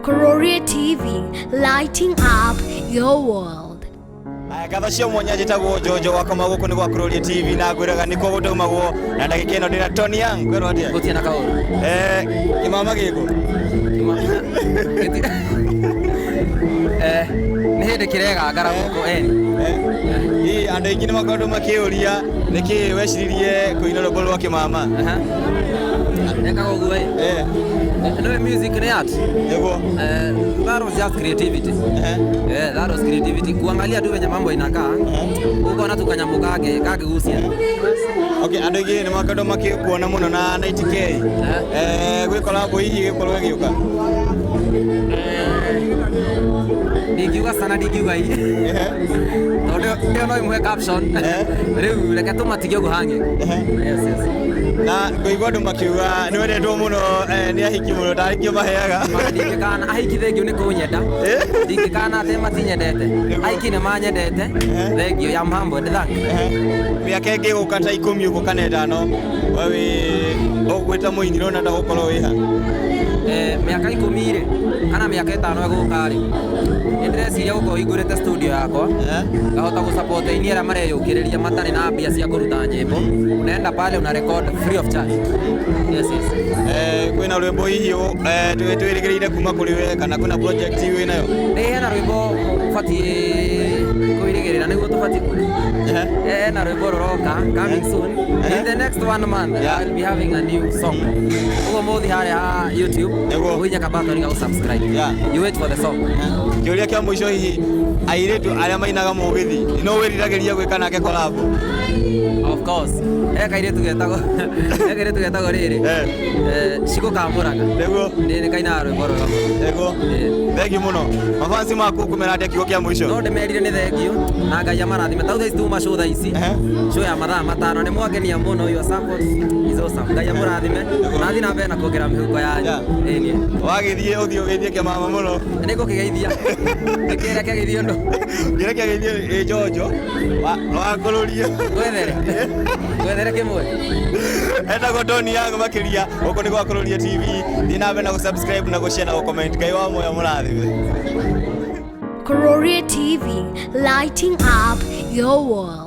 Kuroria TV, lighting up your world. Aya, ngatho cia mwanya njĩtagwo Njonjo wakoma gũkũ nĩ gwa Kuroria TV na ngwĩraga nĩkuo gũtaumagwo na ndagĩka ĩno ndĩna Tony Young kwĩrwo atĩa? Gũtirĩ na kaũndũ. Kĩmama gĩkũ? Nĩ hĩndĩ kĩregangara gũkũ eni. Ĩ, andũ aingĩ nĩ makoretwo makĩũria nĩkĩ weciririe kũina rwĩmbo rwa kĩmama? Ekaga ũguo ĩ. No music nĩ art. Nĩguo. That was just creativity. Yeah, that was creativity. Kuangalia tu venye mambo inakaa. Ukaona tu kanyamu kake kakigusia. Okay, andũ aingĩ nĩ makoretwo makĩkuona mũno na 90K. Gwĩ collab hihi gĩgũkorwo gĩgĩũka? Ndingiuga sana, ndingiuga i. Tondũ ĩyo no ĩmũhe caption. Rĩu reke tũmatige ũguo hanging. Yes. Na ngũigua andũ makiuga nĩ wendetwo mũno nĩ ahiki mũno tarĩ kĩo maheaga. Ndingĩkana ahiki, thengiũ nĩ kũnyenda. Ndingĩkana atĩ matinyendete. Ahiki nĩ manyendete. Thengiũ, I'm humbled, thank you. Mĩaka ĩngĩ gũka ta 10 ũguo kana 5, we wĩ ũgwĩta mũini ũrona ta gũkorwo wĩ ha? Mĩaka 10 rĩ, kana mĩaka 5 ĩgũka rĩ, nĩ ndĩreciria gũkorwo hingũrĩte studio yakwa, ngahota gũsupport aini arĩa mareyũkĩrĩria matarĩ na mbia cia kũruta nyĩmbo. Unaenda pale una record free of charge. Yes. Kwĩna rwĩmbo hihi twĩrĩgĩrĩire kuma kũrĩ we kana kwĩna project wĩ nayo? Nĩ hena rwĩmbo batiĩ kwĩrĩgĩrĩra, nĩguo tũbatiĩ hena rwĩmbo rũroka coming soon in the next one month. I'll be having a new song. Ũguo mũthi harĩa ha YouTube, ũhihinye kabatoni ga subscribe. You wait for the song. Kĩũria kĩa mũico, hihi airĩtu arĩa mainaga mũgithi no wĩriragĩria gwĩka nake collab? Of course. He kairĩtu getagwo rĩrĩ Ciko Kamũraga. Nĩguo. Nĩ kainaga rwĩmbo rwega mũno. Nĩguo. Thengiũ mũno. Mafansi maku kũmera atĩa, kiugo kĩa mũico? No ndĩmerire nĩ thengiũ na Ngai amarathime. Tau thaa ici tuma show thaa ici, show ya mathaa 5, nĩ mwangenia mũno. Your support is awesome. Ngai amũrathime na thiĩ na mbere na kuongerera mĩhuko yanyu. Ĩni. Wagĩthiĩ ũthiĩ ũgeithie kĩmama mũno. Nĩ ngũkĩgeithia, nĩkĩrĩa kĩgeithio ndũ. Kĩrĩa kĩgeithio ĩ Njonjo wakũrũria. Ngwethere kĩmwe. Etagwo Tony Young makĩria gũkũ nĩ gwa Kuroria TV. Thiĩ na mbere na gũsubscribe na gũshare na gũcomment. Ngai wa muoyo mũrathime. Kuroria TV, lighting up your world.